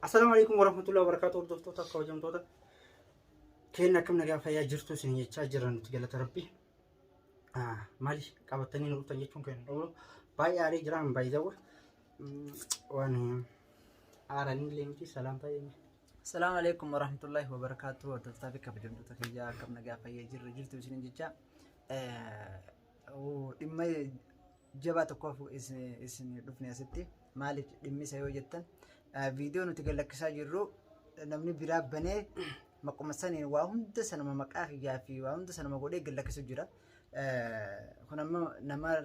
Assalaamu alaikum warahmatullahi wabarakatuh, hordoftoota kabajamtoota keenya, akkam nagaa fayyaa jirtu isin jechaa jirra nuti, galata Rabbi. Maali qabatanii nu dhuftan jechuun keenya oolu baay'ee aarii jiraan baay'ee waan aaranii illee miti, salaamtaa jenne. Assalamu alaikum warahmatullahi wabarakatuh. Hordoftoota fi kabajamtoota kiyyaa, akkam nagaa fayyaa jirra jirtu isinin jecha. Dhimma jabaa tokkoof isin dhufne asitti. Maaliif dhimmisa yoo jettan, viidiyoo nuti gad lakkisaa jirru namni biraa banee maquma saniin waa hunda sanuma maqaa kiyyaa fi waa hunda sanuma godhee gad lakkisu jira. Kun amma nama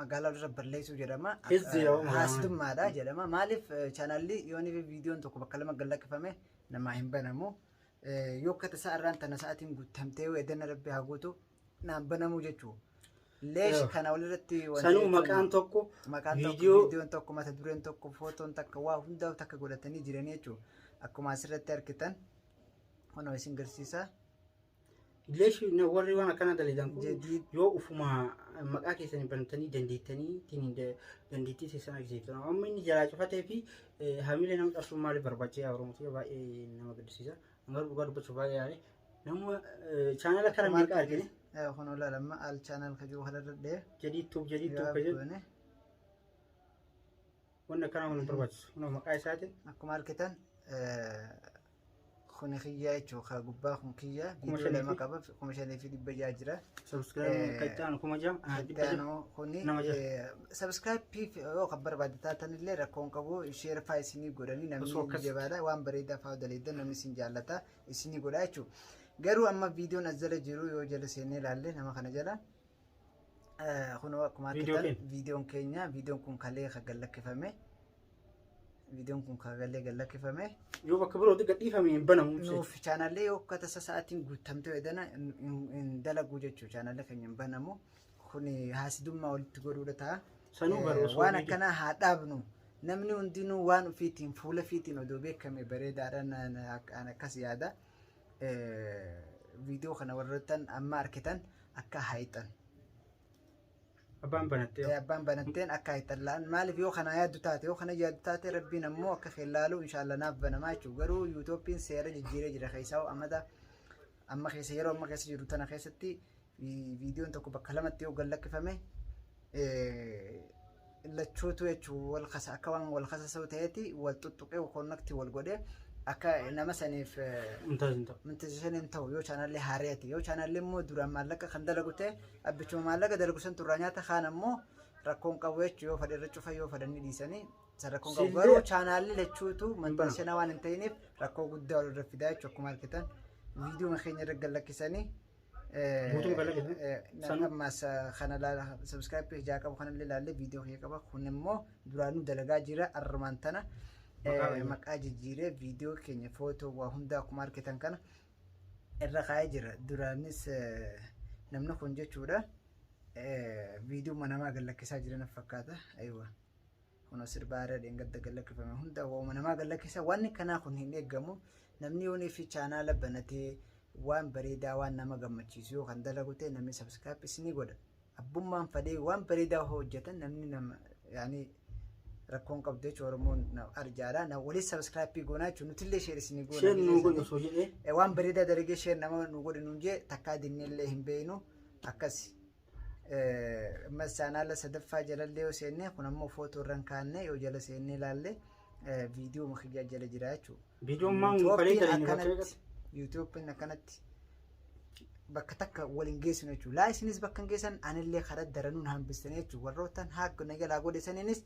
magaalaa irra balleessuu jedhama. Hizzi yoo magaalaa. Haasidummaadha jedhama. Maaliif chaanalli yoonii fi viidiyoon tokko bakka lama gad lakkifame namaa hin banamu. Yoo akka tasaa irraan tana sa'aatiin guutamtee edana Rabbi haa guutu naan banamuu jechuudha. Leesh kana walirratti wanti Sanuu jechuun maqaan tokko maqaan tokko, viidiyoon tokko, mata dureen tokko, footoon takka, waa hundaa takka godhatanii jiranii jechuudha. Akkuma asirratti argitan kunoo isin garsiisa. Leesh warri waan akkana dalagan kun Jadiid. yoo ufuma maqaa keessanii banatanii dandeettanii ittiin dandeettii keessan agarsiiftan. Amma inni jalaa cufatee fi hamilee nama cabsuun maaliif barbaachee? Oromoo baay'ee nama gaddisiisa. Garuu dhugaa dubbachuuf baay'ee yaale. Nama chaanala kana meeqa argine? Kunoo ilaalama al channel ka jiru kanarra dhee. Jadii Tube, Jadii Tube ka jedhu. Goone. Wanni akkanaa kun hin barbaachisu. Kunoo maqaa isaatiin. Akkuma argitan kuni kiyyaa jechuudha. Ka gubbaa kun kiyya kuma viidiyoo shanii lama fi qaba, 5600 jira. Subscribe kan itti aanu 6000, 600. Itti kuni nama 6. Subscribe yoo kan barbaade taatan illee rakkoon qabu, share faa isinii godhanii namni Osoo akkas- jabaadha, waan bareedaa faa daleeddan namni isin jaallata isinii godha jechuudha. Garuu amma viidiyoon as jala jiru yoo jala seennee ilaalle nama kana jala kunoo akkuma Viidiyoo argitan keenya. Viidiyoon keenya, viidiyoon kun kalee kan gad lakkifame, viidiyoon kun kalee gad lakkifame. Yoo bakka birootti gadhiifame hin banamu. Nuuf chaanallee yoo akka tasa sa'aatiin guutamte edana hin dalagu jechuudha, chaanallee keenya hin banamu. Kun haasidummaa walitti godhuudha ta'a. Sanuu bara osoo Waan viidiyoo- akkanaa haa dhaabnu. Namni hundinuu waan ofiitiin fuula ofiitiin odoo beekame bareedaadha, akkas yaada. Viidiyoo kana warroottan amma argitan akka haayixan. Abbaan banattee. Abbaan banatteen akka haayixan la'an. Maaliif yoo kana yaaddu taate, yoo kana yaaddu taate, Rabbiin ammoo akka kee laalu inshaalla naaf banamaa jechuudha. Garuu yuutooppiin seera jijjiiree jira, keessaa amata amma keessa yeroo amma keessa jiru tana keessatti viidiyoon tokko bakka lamatti yoo gad lakkifame lachuutu jechuun wal kasa, akka waan wal kasasuu ta'eeti wal tuttuqee connect wal godhee akka nama saniif Hin ta'u, hin ta'u. Monetization hin ta'u yoo chaanallee haareeti. Yoo chaanallee immoo duraan maallaqa kan dalagu ta'e, abbichuma maallaqa dalagu san turraa nyaata, kaan ammoo rakkoon qabu jechuun yoo fedhe irra cufa, yoo fedhan dhiisanii san rakkoon qabu. Sillee- Garuu chaanaalli lachuutu monetization waan hin ta'iniif rakkoo guddaa walirra fidaa jechuudha. Akkuma argitan viidiyoo keenya irra gad lakkisanii Guutuu gad lakkisan? Sanuu- Ammas kana laala, subscribe ijaa qabu kanallee ilaallee viidiyoo kiyya qaba. Kun immoo duraanuu dalagaa jira, armaan tana Maqaa wayii. Maqaa jijjiiree viidiyoo keenya footoo waa hundaa akkuma argitan kana irra kaa'ee jira. Duraanis namni kun jechuudha viidiyoo namaa gad lakkisaa jiran fakkaata. Aywa. Kun sirba haaraa dheengadda gad lakkifame hunda waa'uma namaa gad lakkisa. Wanni kanaa kun hin eeggamu. Namni yoonii fi chaanaala banatee waan bareedaa, waan nama gammachiisu yoo kan dalagu ta'e, namni subscribe isinii godha. Abbummaan fadhee waan bareedaa hojjetan namni nama yaani rakkoon qabdu jechuudha. Oromoon arjaadha. Na waliin subscribe goonaa jechuudha. Nutillee share isinii goona. Share nuu godhi osoo jedhee. Waan bareedaa dalagee share nama nu godhi nuun jee takkaa dinnellee hin beeknu akkasi. Ammas chaanaala sadaffaa jalallee yoo seenne, kun ammoo footoo irra hin kaanne, yoo jala seennee ilaalle viidiyoo kiyyaa jala jira jechuudha. Viidiyoon maan kalee Yuutuubiin dalagne bakka akkanatti yuutuubiin akkanatti bakka takka waliin geessinu jechuudha. Laa isinis bakka hin geessan, anillee karaa daranuun hambistanii jechuudha. Warroottan haaka na jalaa godhe saniinis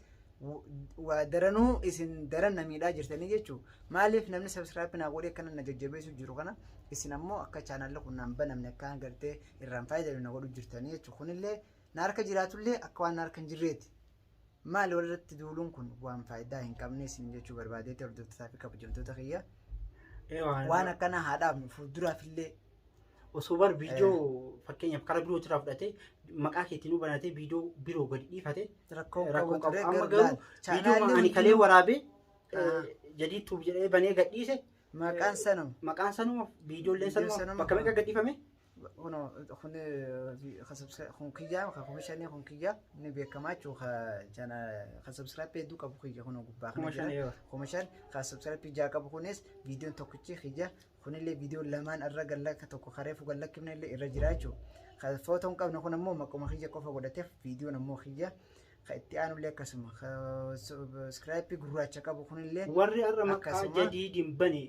waa daranuu isin daran na miidhaa jirtanii jechuudha. Maaliif namni subscribe naa godhee akkana na jajjabeessu jiru kana isin ammoo akka chaanaalli kun naan banamne, akka gartee irraan fayyadamne na godhu jirtanii jechuudha. Kunillee na harka jiraatullee akka waan na harka hin jirreeti. Maali walirratti duuluun kun? Waan faayidaa hin qabne isin jechuu barbaadeeti, hordoftootaa fi kabajamtoota kiyya. Waan akkanaa haa dhaabnu fuulduraafillee. Osoo bar viidiyoo fakkeenyaaf karaa biroo irraa fudhatee maqaa keetiin banatee viidiyoo biroo gadi dhiifate Rakkoon rakkoo qabu qabu. ture. Amma garuu garuu laal, viidiyoo chaanaalli ani kalee hundinuu waraabee Jadii Tube jedhee banee gadhiise Maqaan sanuma. Maqaan sanuma, viidiyooleen Viidiyoon sanuma sanuma. bakka meeqa gadhiifame? Kun kun kiyyaa 5,000 kun kiyyaa ni beekamaa jechuudha. Ka subscribe hedduu qabu kiyya kun gubbaa kana jira. 5,000 ka subscribe 6 qabu kunis viidiyoon tokkichi kiyya kunillee viidiyoo lamaan irra gallakka tokko kareefu gallakkifne illee irra jira jechuudha. Ka footoo hin qabne kun ammoo maquma kiyya qofa godhateef viidiyoon ammoo kiyya. Ka itti aanullee akkasuma ka subscribe gurraacha qabu kunillee Warri har'a maqaa akkasuma. Jadiidiin bane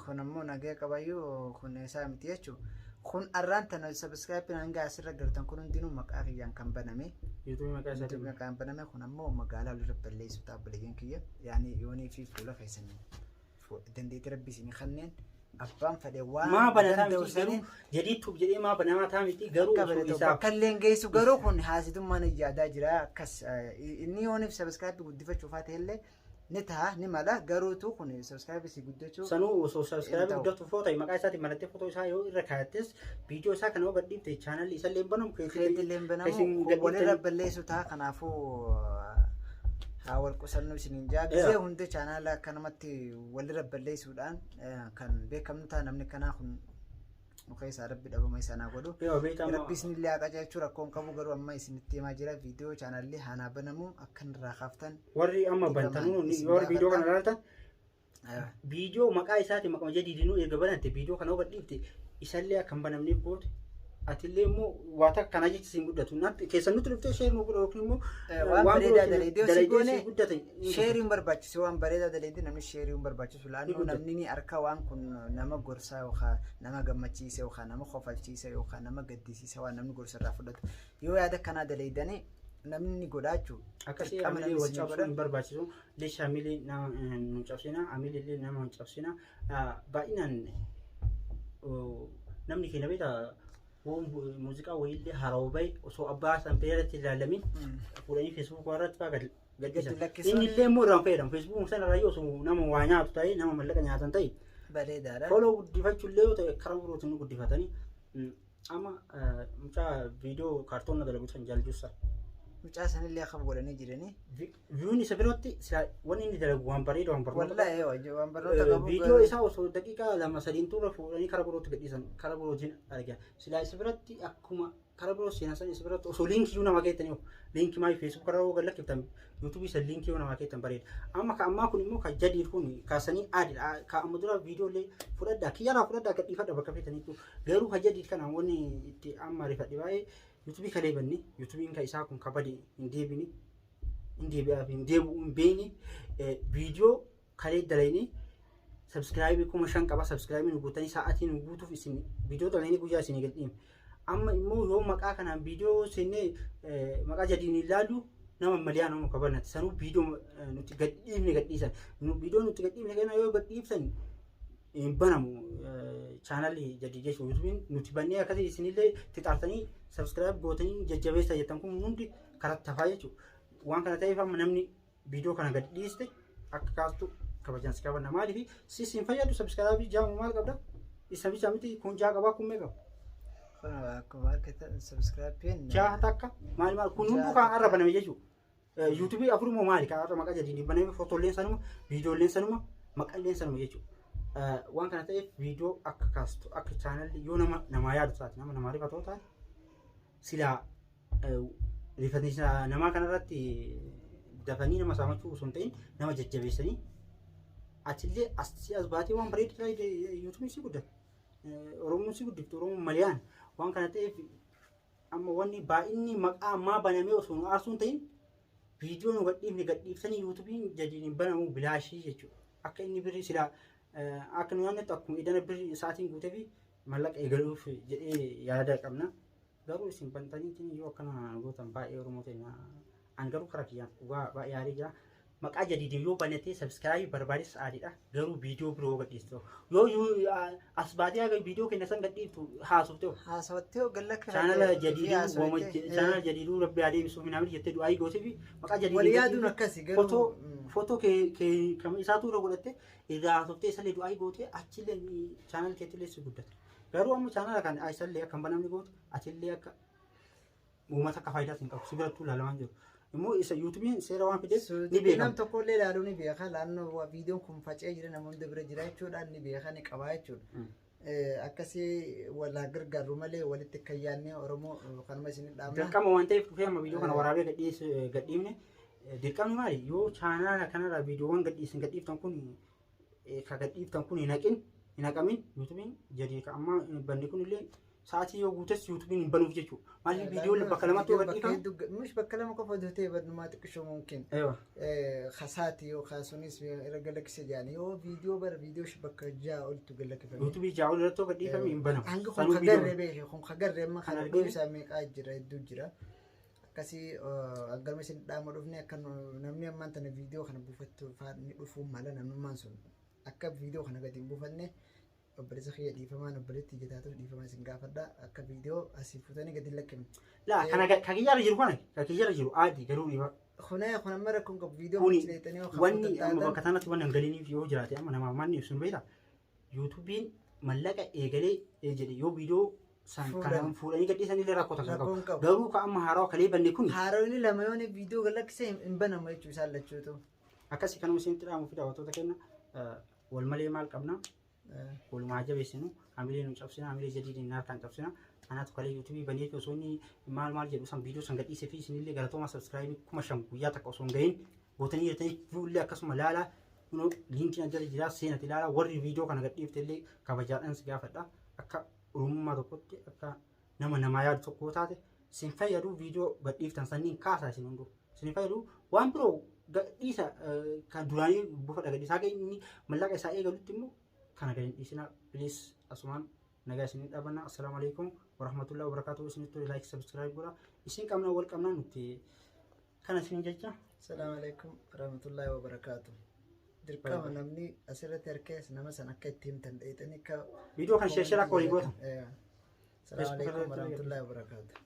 Kun ammoo nagaya qabayyuu kun isaa miti jechuudha. Kun arraan tana subscribe hanga asirra gartan kun hundinuu maqaa kiyyaan kan baname. Yuutuubii maqaa isaatiin. Maqaan baname kun ammoo magaalaa walirra balleessu dhaabbileen kiyya. Yaani yoonii fi fuula keessanii dandeettii rabbi isinii kanneen abbaan fedhe waan Maa banataa danda'u miti garuu saniin Jadiid Tube jedhee maa banamaa taa miti garuu akka osoo banatu isaaf bakka illee hin geessu garuu kun haasidummaan yaadaa jira akkas inni yooniif subscribe guddifachuuf haa ta'ellee ni ta'a ni mala garuutu kun subscribe si guddachuu Sanuu osoo subscribe ta'u. guddatu footoo maqaa isaatiin banattee footoo isaa yoo irra kaayattes viidiyoo isaa kana yoo gadhiifte chaanalli isallee hin banamu keetillee hin banamu isin kun walirra gadhiiftanii balleessu ta'a kanaafuu haa wal qusannu isiniin jaa gisee hunda chaanaala akkanumatti walirra balleessuudhaan kan beekamnu ta'a namni kanaa kun nu keessaa rabbi dhabama isaa naa godhu. Yoo beekama. Rabbi isinillee haa qajeelchu rakkoon qabu garuu amma isinitti himaa jira viidiyoo chaanaalli haanaa banamu akkan irraa kaaftan. Warri amma bantanuu Isin warri viidiyoo kana gaafadha. ilaaltan viidiyoo maqaa isaatiin maqaa Jadiidinuu erga banante viidiyoo kana yoo gadhiifte isallee akka hin banamneef goote atillee immoo waa takka kana jechi siin guddatu natti keessan nutti dhuftee share nu godha yookiin immoo Waan bareedaa dalaydee osoo dalaydee goone sii guddate sheeriin barbaachisu waan bareedaa dalaydee namni sheeriin barbaachisu Ni laannoo guddata. namni ni harka waan kun nama gorsaa yookaan nama gammachiisa yookaan nama kofalchiisa yookaan nama gaddisiisa waan namni gorsa irraa fudhatu yoo yaada kanaa dalaydanii namni ni godhaa jechuudha. Akkasii Dirqama amilee namni wal isinii cabsuun godha. hin barbaachisu. Leesha amilee nama nu cabsina, amilee illee nama hin cabsina. Baay'inaan namni keenya beektaa muuziqaa wayiillee haarawaa bahe osoo abbaa san irratti ilaalamin fuudhanii feesbuuk irratti fa'aa gad gadhiisan. Gadi lakkisuun. Inni illee immoo irraan fayyadamu. Feesbuuk sana irraa osoo nama waa nyaatu ta'e nama mallaqa nyaatan ta'e Bareedaadha. follow guddifachuu illee yoo ta'e karaa birootiin nu guddifatanii. Amma mucaa viidiyoo kaartoon dalagu san jaaljuusaa. Mucaa sanillee akka godhanii jiranii. Viyuun isa biratti wanni inni dalagu waan bareeda waan barnoota qabu. Wallaahi waan barnoota qabu. Viidiyoo isaa osoo daqiiqaa 2 3 turre fuudhanii karaa birootti gadhiisan karaa birootiin argan. Silaa isa biratti akkuma karaa biroo seenaa san isa biratti osoo liinkii iyyuu namaa keettanii liinkii maayii feesbuuk karaa yoo gad yuutuubii san liinkii yoo namaa keettan bareeda. Amma ka ammaa kun immoo ka jadiir kun kaasanii aadidha. Ka amma dura viidiyoo illee fudhadhaa kiyyarraa fudhadhaa gadhiifadha bakka feetaniitu garuu ka jadiir kana wanni itti amma rifadhe baay'ee yuutuubii kalee banne yuutuubiin ka isaa kun kabade hin deebine hin deebi'aaf hin deebi'u hin beekne viidiyoo kalee dalayne sabskiraayibii 5,000 qaba sabskiraayibii nu guutanii sa'aatii nu guutuuf isin viidiyoo dalayne guyyaa isin gadhiifne. Amma immoo yoo maqaa kanaan viidiyoo seennee maqaa jadiin ilaallu nama maliyaa nama kabannati sanuu viidiyoo nuti gadhiifne gadhiisan viidiyoo nuti gadhiifne kana yoo gadhiiftan hin banamu chaanalli jadii jechuun yuutuubiin nuti bannee akkasii isinillee xixaartanii sabskiraayib gootanii jajjabeessa jettan kun hundi karatti hafaa jechuudha. Waan kana ta'eef amma namni viidiyoo kana gad dhiiste akka kaastu kabajaan si qabanna maaliif sis hin fayyadu sabskiraayibii jaamu maal qabda isa bicha miti kun jaa qabaa kun meeqa Kun akkuma argitan subscribe jaa takka maal maal kun hunduu kan har'a baname jechuudha. Yuutuubii afur immoo maali kan har'a maqaa jadiin baname footolleen sanuma viidiyoolleen sanuma maqalleen sanuma jechuudha. Waan kana ta'eef viidiyoo akka kaastu akka chaanalli yoo nama namaa yaadu taate nama namaa rifatoo taate silaa rifatiinsa namaa kanarratti dafanii nama saamachuu osoo hin ta'in nama jajjabeessanii achillee as as baatee waan bareedu ta'e yuutuubiin si guddata. Oromoon si guddiftu Oromoon maliyaan waan kana ta'eef amma wanni baay'inni maqaa ammaa banamee osoo nu aarsuu hin ta'in viidiyoo nu gadhiifne gadhiifsanii yuutuubiin jadiin hin banamu bilaashii jechuudha. Akka inni birrii silaa akka nu yaadnetti akkuma idana birrii isaatiin guutee fi mallaqa eegaluuf jedhee yaada qabna. Garuu isin bantaniitiin yoo akkana gootan baay'ee Oromoo ta'e an garuu karaa kiyyaan dhugaa baay'ee aarii jira. Maqaa jadiidin yoo banatee sabskiraayibii barbaades aadiidha. Garuu viidiyoo biroo gadhiistu. Yoo as baatee haga viidiyoo keenya san gadhiiftu haasofte. Haasawattee gallakka. Chaanala jadiiduu wama chaanala jadiiduu rabbi haa deebisuuf minaamin jettee du'aa gootee fi maqaa jadiidin Wal yaaduun akkasi garuu. Footoo footoo kee kee kan isaatu irra godhatte irraa haasoftee isallee du'aa gootee achillee chaanala keettillee si guddata. Garuu amma chaanala kan isallee akka hin banamne goote atillee akka uummata akka faayidaa hin qabu si birattuu ilaalamaa jiru. Immoo isa yuutuubiin seera waan fideef ni Nam beekama. tokko illee ilaaluu ni beeka. Laannoo viidiyoon kun faca'ee jira nama hunda bira jira jechuudha ni beeka ni qaba jechuudha. Akkasii wal haa gargaarru malee walitti akka yaadne Oromoo kanuma isin dhaamna. Dirqama waan ta'eef dhufee amma viidiyoo kana waraabee gadhiifne. Dirqamni maali? Yoo chaanaala kanarraa viidiyoowwan gadhiisan gadhiiftan kun ka gadhiiftan kun hin haqin hin haqamin yuutuubiin jadi ka amma banne kun illee sa'aatii yoo guutes yuutuubiin hin banuuf jechuudha. Maaliif viidiyoon bakka lamatti yoo gadhiifamu? Mish bakka lama qofa otoo ta'e badnumaa xiqqishoo mumkin. Ewa. Kasaati yoo kaasunis irra galakkise jedhani yoo viidiyoo bara viidiyoo bakka 6 oltu galakkifame. Yuutuubii 6 ol irratti yoo gadhiifame hin banamu. Hanga kun Sanuu kagarree viidiyoo beeke kun kagarree amma Kan kana argine? isaa meeqaa jira hedduu jira. Akkasii aggalma isin dhaama dhufne akka namni ammaan tana viidiyoo kana buufattu ni dhufuu mala namnummaan sun akka viidiyoo kana gadi hin buufanne obboleessa kiyya dhiifamaan obboleetti ijjataatu dhiifamaa isin gaafadha akka viidiyoo asii fuutanii gadi hin lakkifne. Laa kana ka kiyyarra jiru kana ka kiyyarra jiru aadii garuu dhiifa. Kunee kun amma rakkoon qabu viidiyoo Kuni kuchileetanii yoo wanni kan amma bakka kanatti wanni hin galiniif yoo jiraate amma namaaf manni ibsuun beektaa yuutuubiin mallaqa eegalee jedhe yoo viidiyoo san Fuudhan. kan fuudhanii gadhiisan illee rakkoo takka Rakkoon qabu. qabu. Garuu ka amma haarawaa kalee banne kun Haaronni lama yoon viidiyoo galakkise hin banamu jechuu isaan lachuutu. Akkasii kanuma isinitti dhaamu fi daawwattoota keenya wal malee maal qabna walumaa jabeessinu hamilee nu cabsina hamilee jadiidin harkaan cabsina. Anaatu kalee yuutuubii banee osoo inni maal maal jedhu san viidiyoo san gadhiisee fi isinillee galatooma sabskiraayibii 5000 guyyaa takka osoo hin gahin gootanii jirtanii viiyuullee akkasuma laalaa kunoo liinkiin as jala jira seenati ilaalaa warri viidiyoo kana gadhiifte illee kabajaadhaan si gaafadha akka oromummaa tokkotti akka nama namaa yaadu tokko taate sin fayyadu viidiyoo gadhiiftan sanniin kaasaa isin hunduu sin fayyadu waan biroo gadhiisa kan duraanii buufadha gadhiisa haga inni mallaqa isaa eegalutti immoo kana gadi hin dhiisinaa please asumaan nagaa isinii dhaabannaa assalaamu alaikum warahmatullahi wabarakatuh isinitti like subscribe godha isin qabna wal qabna nuti kana isin jecha. Salaamu alaikum warahmatullahi wabarakatuh. Dirqama namni asirratti harkees nama san akka itti himtan dheexanii akka viidiyoo kan share share akka walii gootan. Salaamu alaikum Facebook irratti warahmatullahi wabarakatuh.